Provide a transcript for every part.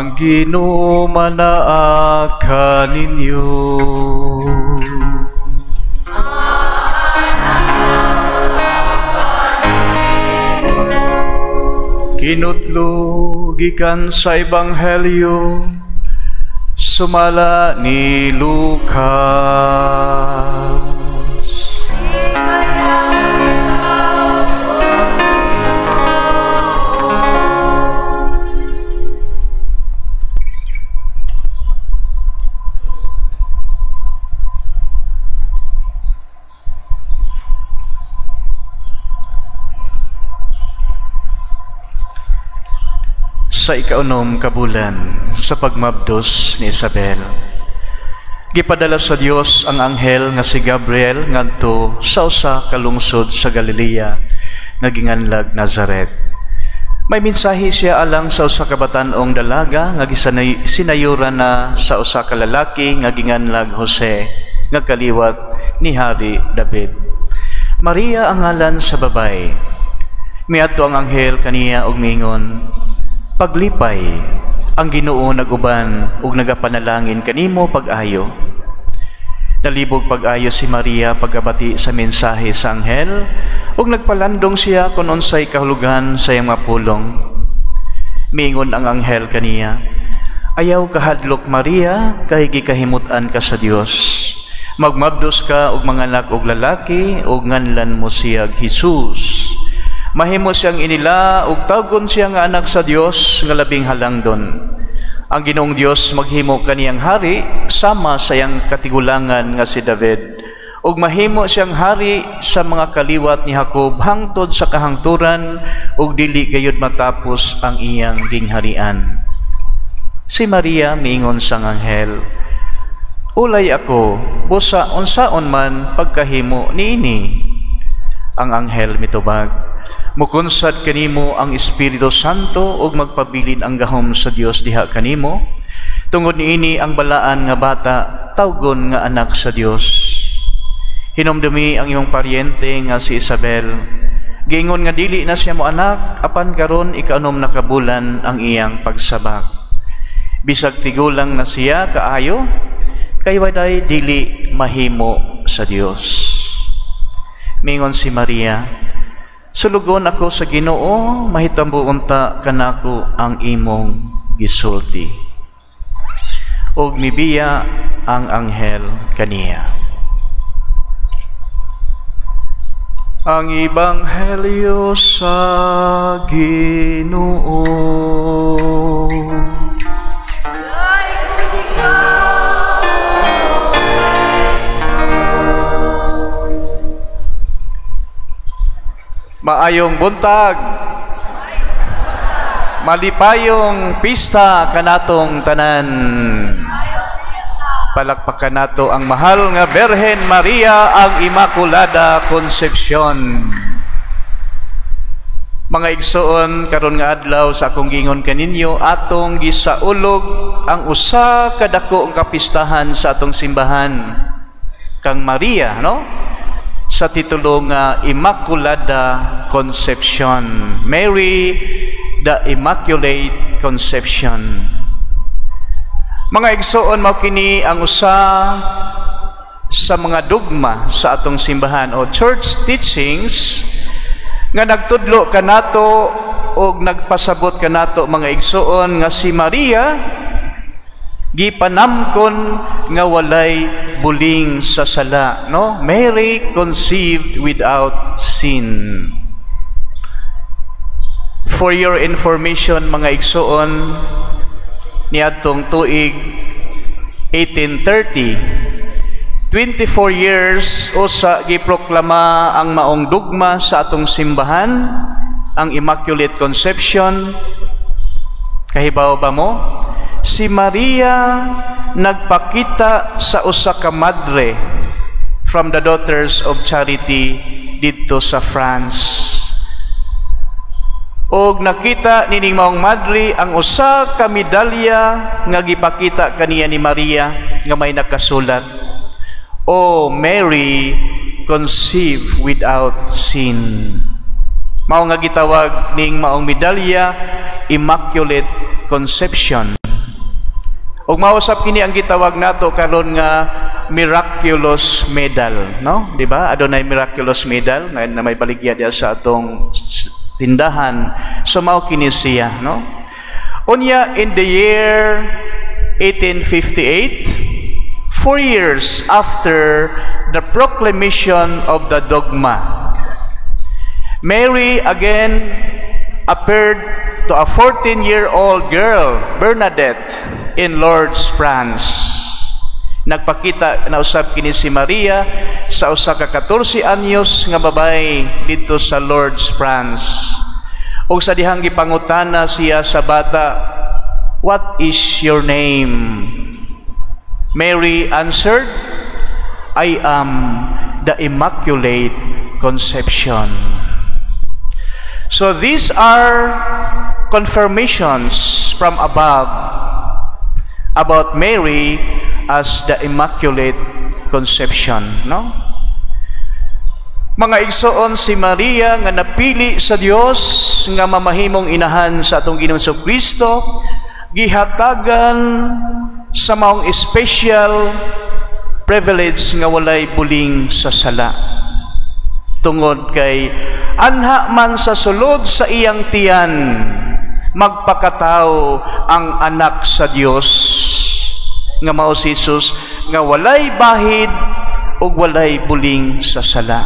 Ang Ginoo manaa kaninyo. Kinutlo gikan sa Ebanghelyo sumala ni Lucas. Sa ikaunom ka bulan sa pagmabdos ni Isabel, gipadala sa Dios ang anghel nga si Gabriel ngadto sa usa ka lungsod sa Galilea nga ginganlag Nazaret. May mensahe siya alang sa usa ka batan-ong dalaga nga sinayuran na sa usa ka lalaki nga ginganlag Jose nga kaliwat ni Hari David. Maria ang ngalan sa babay. Miadto ang anghel kaniya og miingon, "Paglipay, ang Ginoo nag-uban ug nagapanalangin kanimo pag-ayo." Nalibog pag-ayo si Maria pagabati sa mensahe sa anghel ug nagpalandong siya kon unsay kahulugan sa iyang mapulong. Miingon ang anghel kaniya, "Ayaw kahadlok, Maria, kay gikahimut-an ka sa Dios. Magmabdos ka og manganak og lalaki ug nganlan mo siya Jesus. Mahimo siyang inila ug tawgon siya nga anak sa Dios nga labing halangdon. Ang Ginoong Dios maghimo kaniyang hari sama sa iyang katigulangan nga si David, ug mahimo siyang hari sa mga kaliwat ni Jacob hangtod sa kahangturan, ug dili gayud matapos ang iyang gingharian." Si Maria miingon sa anghel, "Ulay ako, busa unsaon man pagkahimo niini?" Ang anghel mitubag, "Mukunsad kanimo ang Espiritu Santo ug magpabilin ang gahom sa Dios diha kanimo. Tungod niini ang balaan nga bata tawgon nga anak sa Dios. Hinumdumi ang imong paryente nga si Isabel. Giingon nga dili na siya mo anak, apan karon ikaunom na ka bulan ang iyang pagsabak. Bisag tigulang na siya kaayo, kay waday dili mahimo sa Dios." Mingon si Maria, "Sulugon ako sa Ginoo, mahitabo unta kanako ang imong gisulti." Ug mibiya ang anghel kaniya. Ang Ebanghelyo sa Ginoo. Maayong buntag. Malipayong pista kanatong tanan. Palakpakan nato ang mahal nga Birhen Maria ang Immaculada Concepcion. Mga igsoon, karon nga adlaw sa akong gingon kaninyo, atong gisaulog ang usa ka dako nga kapistahan sa atong simbahan kang Maria, no? Sa titulo nga Immaculada Concepcion, Mary the Immaculate Conception. Mga igsoon, mao kini ang usa sa mga dogma sa atong simbahan o church teachings nga nagtudlo kanato og nagpasabot kanato, mga igsoon, nga si Maria gipanamkon nga walay buling sa sala, no? Mary conceived without sin. For your information, mga igsoon, niadtong tuig 1830, 24 years usa giproklama ang maong dogma sa atong simbahan, ang Immaculate Conception. Kahibaw ba mo? Si Maria nagpakita sa usa ka madre from the Daughters of Charity didto sa France. Og nakita nining maong madre ang usa ka medalya nga gipakita kaniya ni Maria nga may nakasulat, "O Mary, conceived without sin." Mao nga gitawag ning maong medalya Immaculate Conception. Ug mao sab kini ang gitawag nato karon nga miraculous medal, no? Di ba? Adunay miraculous medal na may baligya diya sa atong tindahan. So mao kini siya, no? Unya, in the year 1858, 4 years after the proclamation of the dogma, Mary again appeared to a 14-year-old girl, Bernadette, in Lourdes, France. Nagpakita na usab kini si Maria sa usa ka 14 anyos nga babae didto sa Lourdes, France. Ug sa dihang gipangutana siya sa bata, "What is your name?" Mary answered, "I am the Immaculate Conception." So these are confirmations from above about Mary as the Immaculate Conception, no? Mga igsoon, si Maria nga napili sa Dios nga mamahimong inahan sa atong Ginoong Kristo, gihatagan sa maong special privilege nga walay buling sa sala. Tungod kay anha man sa sulod sa iyang tiyan magpakatao ang anak sa Dios nga mao si Jesus nga walay bahid ug walay buling sa sala.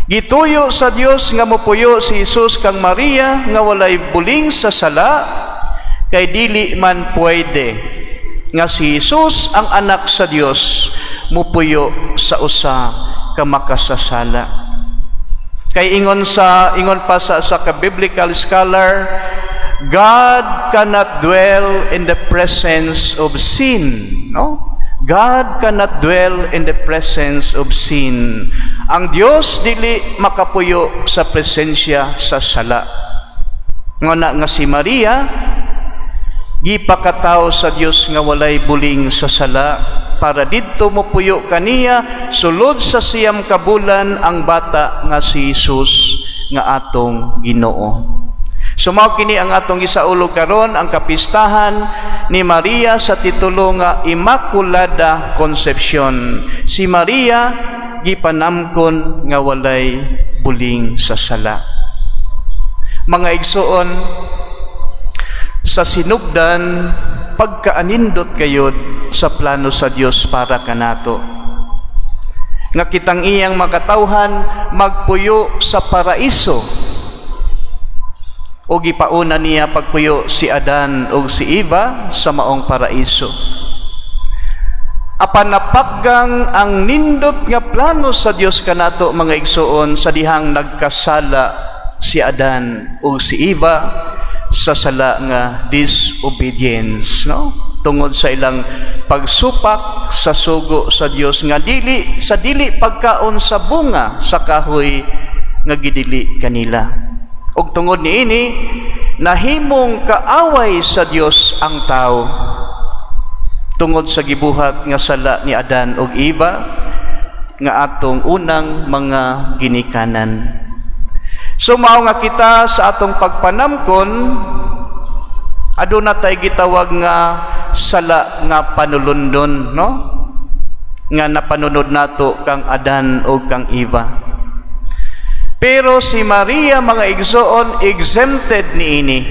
Gituyo sa Dios nga mopuyo si Jesus kang Maria nga walay buling sa sala kay dili man pwede nga si Jesus, ang anak sa Dios, mupuyo sa usa ka makasasala. Kay ingon pa sa ka biblical scholar, God cannot dwell in the presence of sin, no? God cannot dwell in the presence of sin. Ang Dios dili makapuyo sa presensya sa sala. Nguna nga si Maria gipakatao sa Dios nga walay buling sa sala para didto mopuyo kaniya sulod sa 9 ka bulan ang bata nga si Jesus nga atong Ginoo. So mao kini ang atong gisaulog karon, ang kapistahan ni Maria sa titulo nga Immaculada Concepcion. Si Maria gipanamkon nga walay buling sa sala. Mga igsoon, sa sinugdan pagkaanindot kayod sa plano sa Dios para kanato. Nga kitang iyang makatawhan magpuyo sa paraiso o gipauna niya pagpuyo si Adan ug si Eva sa maong paraiso. Apan napaggang ang nindot nga plano sa Dios kanato, mga igsoon, sa dihang nagkasala si Adan ug si Eva sa sala nga disobedience, no? Tungod sa ilang pagsupak sa sugo sa Dios nga dili sa dili pagkaon sa bunga sa kahoy nga gidili kanila. Ug tungod niini nahimong kaaway sa Dios ang tao tungod sa gibuhat nga sala ni Adan ug Eva nga atong unang mga ginikanan. So mao nga kita sa atong pagpanamkon aduna tay gitawag nga sala nga panulundon, no? Nga napanunod nato kang Adan ug kang Eva. Pero si Maria, mga igsoon, exempted niini.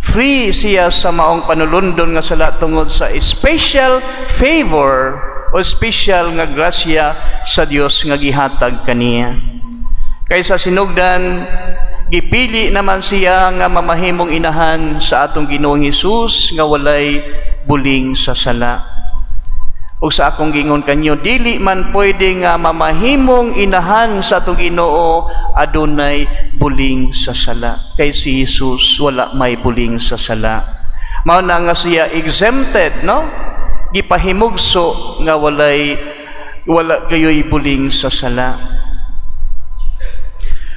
Free siya sa maong panulundon nga sala tungod sa special favor o special nga grasya sa Dios nga gihatag kaniya. Kay sa sinugdan gipili naman siya nga mamahimong inahan sa atong Ginoong Hesus nga walay buling sa sala. Ug sa akong gingon kanyo, dili man pwede nga mamahimong inahan sa atong Ginoo adunay buling sa sala. Kay si Jesus wala may buling sa sala. Mao na nga siya exempted, no? Gipahimugso nga wala gayoy buling sa sala.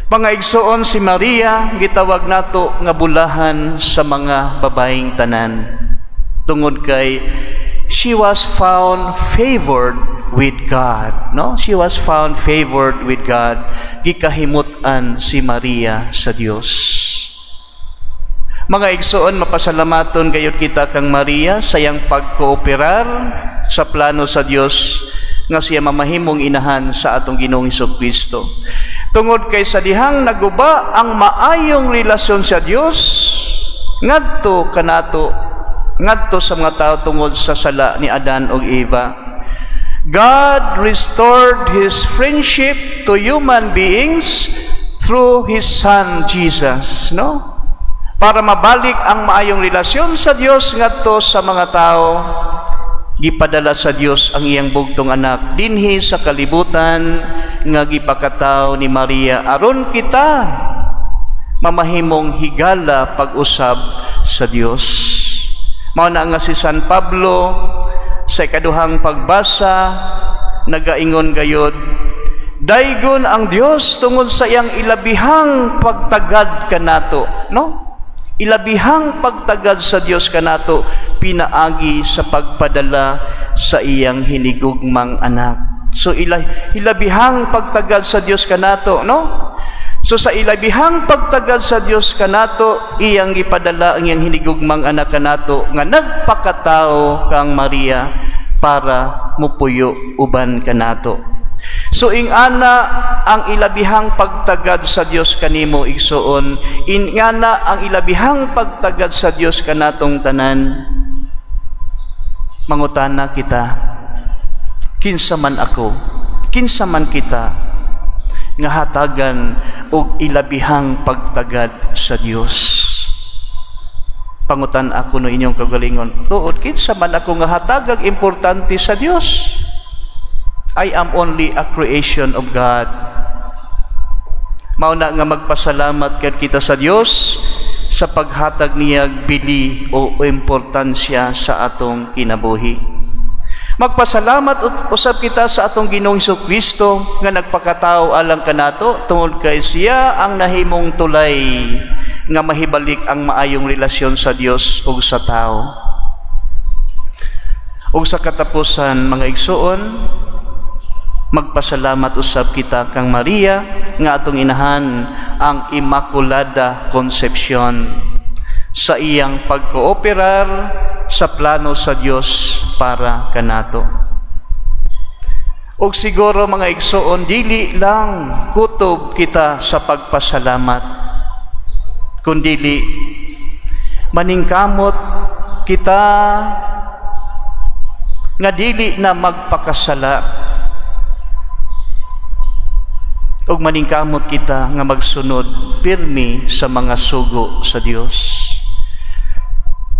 Mga igsoon, si Maria gitawag nato nga bulahan sa mga babaeng tanan. Tungod kay she was found favored with God, no? She was found favored with God. Gikahimut-an si Maria sa Dios. Mga igsoon, mapasalamaton gayud kita kang Maria sa iyang pagkooperar sa plano sa Dios nga siya mamahimong inahan sa atong Ginoong Kristo. Tungod kay sa dihang naguba ang maayong relasyon sa Dios ngadto kanato, ngadto sa mga tao tungod sa sala ni Adan ug Eva, God restored His friendship to human beings through His Son Jesus, no? Para mabalik ang maayong relasyon sa Dios ngadto sa mga tao, gipadala sa Dios ang iyang bugtong anak dinhi sa kalibutan nga gipakatawo ni Maria aron kita mamahimong higala pag-usab sa Dios. Mao na nga si San Pablo sa ikaduhang pagbasa nagaingon gayod, "Daygon ang Dios tungod sa iyang ilabihang pagtagad kanato," no? Ilabihang pagtagad sa Dios kanato pinaagi sa pagpadala sa iyang hinigugmang anak. So ilabihang pagtagad sa Dios kanato, no? So sa ilabihang pagtagad sa Dios kanato, iyang gipadala ang iyang hinigugmang anak kanato nga nagpakatao kang Maria para mupuyo uban kanato. So ingana ang ilabihang pagtagad sa Dios kanimo, igsuon, ingana ang ilabihang pagtagad sa Dios kanatong tanan. Mangutana kita, kinsa man ako, kinsa man kita nga hatagan og ilabihang pagtagad sa Dios? Pangutan ako no inyong kagalingon, tuod, kinsa man ako nga hatagag importante sa Dios? I am only a creation of God. Mao na nga magpasalamat gid kita sa Dios sa paghatag niya bili o importansya sa atong kinabuhi. Magpasalamat usab kita sa atong Ginoong Kristo nga nagpakatao alang kanato tungod kay siya ang nahimong tulay nga mahibalik ang maayong relasyon sa Dios ug sa tao. Ug sa katapusan, mga igsuon, magpasalamat usab kita kang Maria nga atong inahan, ang Immaculada Concepcion, sa iyang pagkooperar sa plano sa Dios para kanato. Ug siguro, mga igsoon, dili lang kutob kita sa pagpasalamat, kundili maningkamot kita nga dili na magpakasala ug maningkamot kita nga magsunod pirmi sa mga sugo sa Dios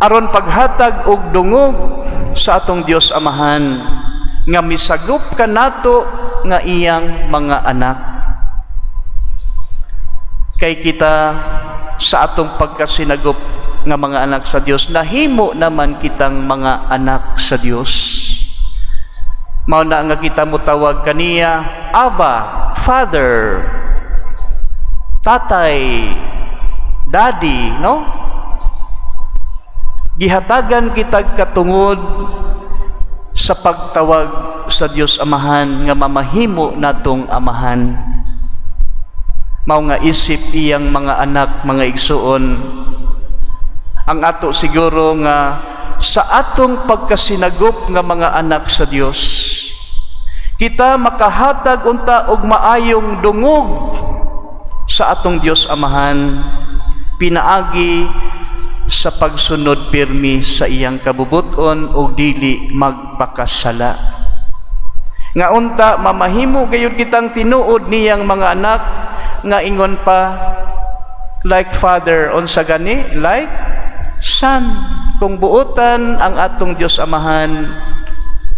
aron paghatag og dungog sa atong Dios Amahan nga misagop kanato nga iyang mga anak. Kay kita sa atong pagkasinagop nga mga anak sa Dios, nahimo naman kitang mga anak sa Dios. Mao na nga kita motawag kaniya Abba, Father, Tatay, Daddy, no? Gihatagan kitag katungod sa pagtawag sa Dios Amahan nga mamahimo natong amahan. Mao nga isip iyang mga anak, mga igsuon, ang ato siguro nga sa atong pagkasinagop nga mga anak sa Dios, kita makahatag unta og maayong dungog sa atong Dios Amahan pinaagi sa pagsunod pirmi sa iyang kabubuton o dili magpakasala. Nga unta mamahimo gayud kitang tinuod niyang mga anak nga ingon pa, like father, unsa gani, like son. Kung buotan ang atong Dios Amahan,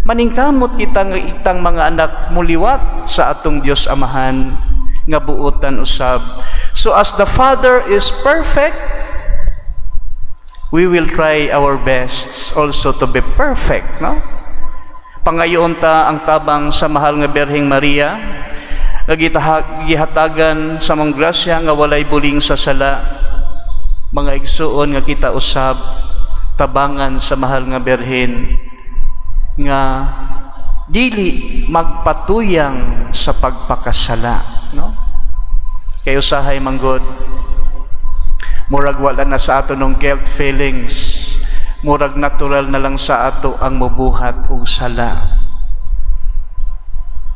maningkamot kita nga itang mga anak muliwat sa atong Dios Amahan nga buotan usab. So as the Father is perfect, we will try our best also to be perfect, no? Pangayoon ta ang tabang sa mahal nga Birheng Maria nga gihatagan sa mga grasya nga walay buling sa sala. Mga igsuon, nga kita usab tabangan sa mahal nga Birhen nga dili magpatuyang sa pagpakasala, no? Kay usahay manggod Murag wala na sa ato nung guilt feelings. Murag natural na lang sa ato ang mubuhat og sala.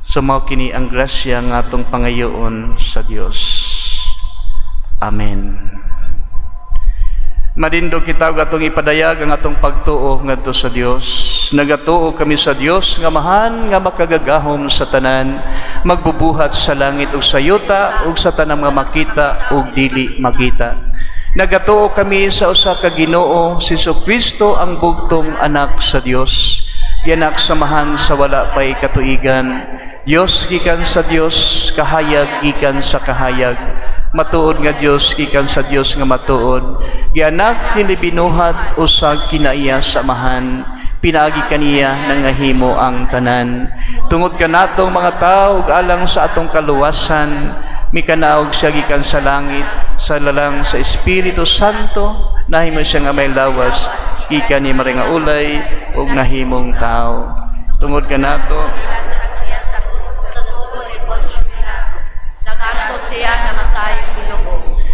So mao kini ang grasya nga atong pangayoon sa Dios. Amen. Madindog kita og atong ipadayag ang atong pagtuo ngadto sa Dios. Nagatuo kami sa Dios nga Amahan nga makagagahom sa tanan, magbubuhat sa langit ug sa yuta ug sa tanang mga makita ug dili makita. Nagatuo kami sa usa ka Ginoo, si Jesucristo, ang bugtong anak sa Dios. Gianak sa Amahan sa wala pay katuigan. Dios gikan sa Dios, kahayag gikan sa kahayag. Matuod nga Dios gikan sa Dios nga matuod. Gianak dili binuhat, usag kinaiya sa Amahan. Pinaagi kaniya nangahimo ang tanan. Tungod kanatong mga tao ug alang sa atong kaluwasan, mikanaog siya gikan sa langit, sa lalang sa Espiritu Santo, nahimo siya nga may lawas gikan ni Maria nga ulay ug nahimong tao. Tungod kanato,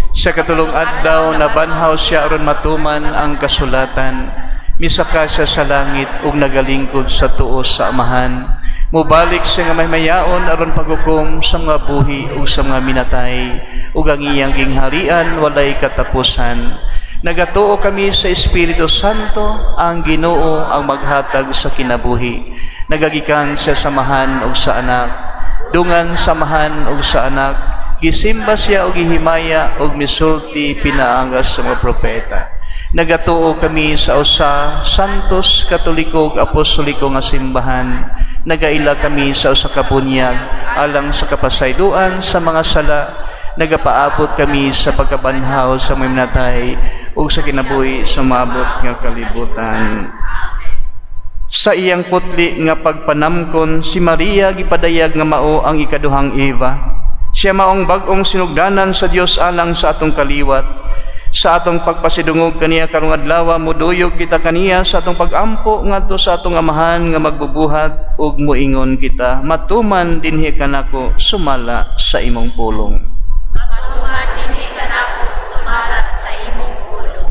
sa katulong adlaw nabanhaw siya aron matuman ang kasulatan. Misaka siya sa langit ug nagalingkod sa tuo sa Amahan. Mubalik siya nga maymayaon aron paghukom sa mga buhi ug sa mga minatay, ug ang iyang gingharian walay katapusan. Nagatuo kami sa Espiritu Santo, ang Ginoo ang maghatag sa kinabuhi. Nagagikan siya sa Amahan ug sa Anak. Dungan sa Amahan ug sa Anak, gisimba siya og gihimaya og misulti pinaangas sa mga propeta. Nagatuo kami sa usa Santos, Katoliko ug Apostoliko nga simbahan. Nagaila kami sa usa ka bunyag alang sa kapasayloan sa mga sala. Nagapaabot kami sa pagkabanhaw sa mga minatay ug sa kinabuhi sa maabot nga kalibutan. Sa iyang putli nga pagpanamkon, si Maria gipadayag nga mao ang ikaduhang Eva. Siya maong bag-ong sinugdanan sa Dios alang sa atong kaliwat. Sa atong pagpasidungog kaniya karong adlaw, muduyog kita kaniya sa atong pagampo ngadto sa atong Amahan nga magbubuhat, ug moingon kita, matuman dinhi kanako sumala sa imong pulong. Matuman dinhi kanako sumala sa imong pulong.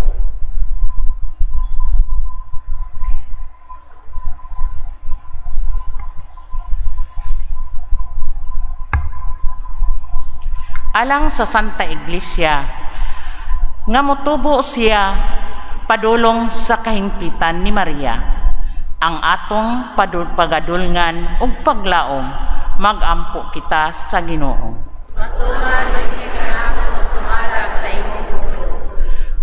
Alang sa Santa Iglesia nga motubo siya padulong sa kahingpitan ni Maria, ang atong pagadulngan ug paglaom, magampo kita sa Ginoo. Matuman dinhi kanako sumala sa imong pulong.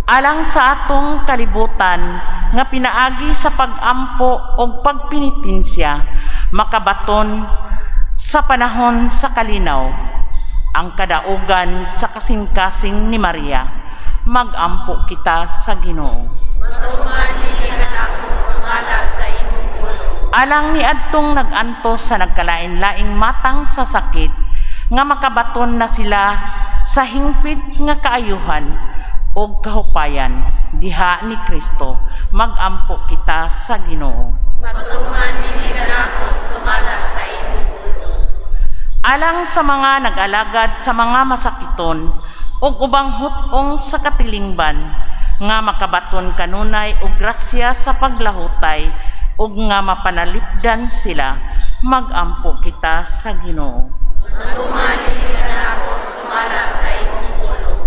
Alang sa atong kalibutan nga pinaagi sa pagampo ug pagpinitensya makabaton sa panahon sa kalinaw, ang kadaugan sa kasing-kasing ni Maria, magampo kita sa Ginoo. Matuman dinhi kanako sumala sa imong pulong. Alang ni adtong nag-antos sa nagkalain-laing matang sa sakit, nga makabaton na sila sa hingpit nga kaayuhan ug kahupayan diha ni Kristo, magampo kita sa Ginoo. Matuman dinhi kanako sumala sa imong pulong. Alang sa mga nag-alagad sa mga masakiton ug ubang hut-ong sa katilingban, nga makabaton kanunay og grasya sa paglahutay ug nga mapanalipdan sila, magampo kita sa Ginoo. Matuman dinhi kanako sumala sa imong pulong.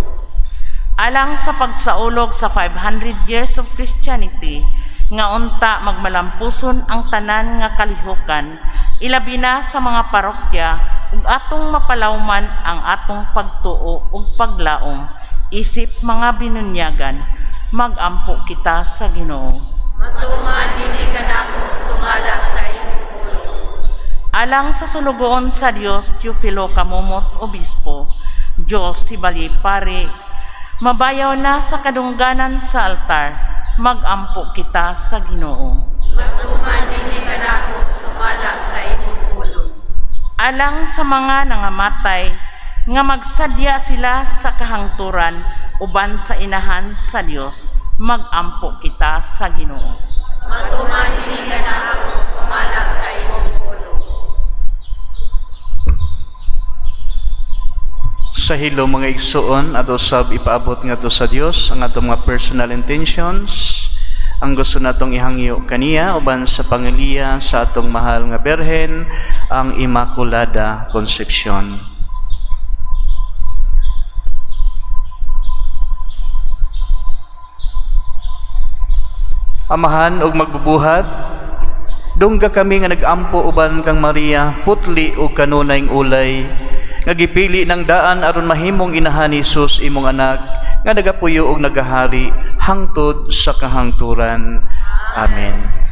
Alang sa pagsaulog sa 500 years of Christianity, nga unta magmalampuson ang tanan nga kalihukan, ilabi na sa mga parokya, ug atong mapalawman ang atong pagtuo ug paglaom isip mga binunyagan, magampo kita sa Ginoo. Matuman dinhi kanako sumala sa imong pulong. Alang sa sulugoon sa Dios, Teofilo Camomot Obispo, Dios si Bali Pare, mabayaw na sa kadungganan sa altar, magampo kita sa Ginoo. Matuman dinhi kanako sumala sa imong pulong. Alang sa mga nangamatay, nga magsadya sila sa kahangturan uban sa inahan sa Dios, magampo kita sa Ginoo. Matuman dinhi kanako sumala sa imong pulong. Sa hilom, mga igsuon, ato sab ipaabot ngadto sa Dios ang atong mga personal intentions, ang gusto natong ihangyo kaniya uban sa pangiliya sa atong mahal nga Berhen, ang Immaculada Concepcion. Amahan ug magbubuhat, dungga kami nga nag-ampo uban kang Maria, putli ug kanunayng ulay, nga gipili ng daan aron mahimong inahan ni Jesus imong anak, nga nagapuyo og nagahari hangtod sa kahangturan. Amen.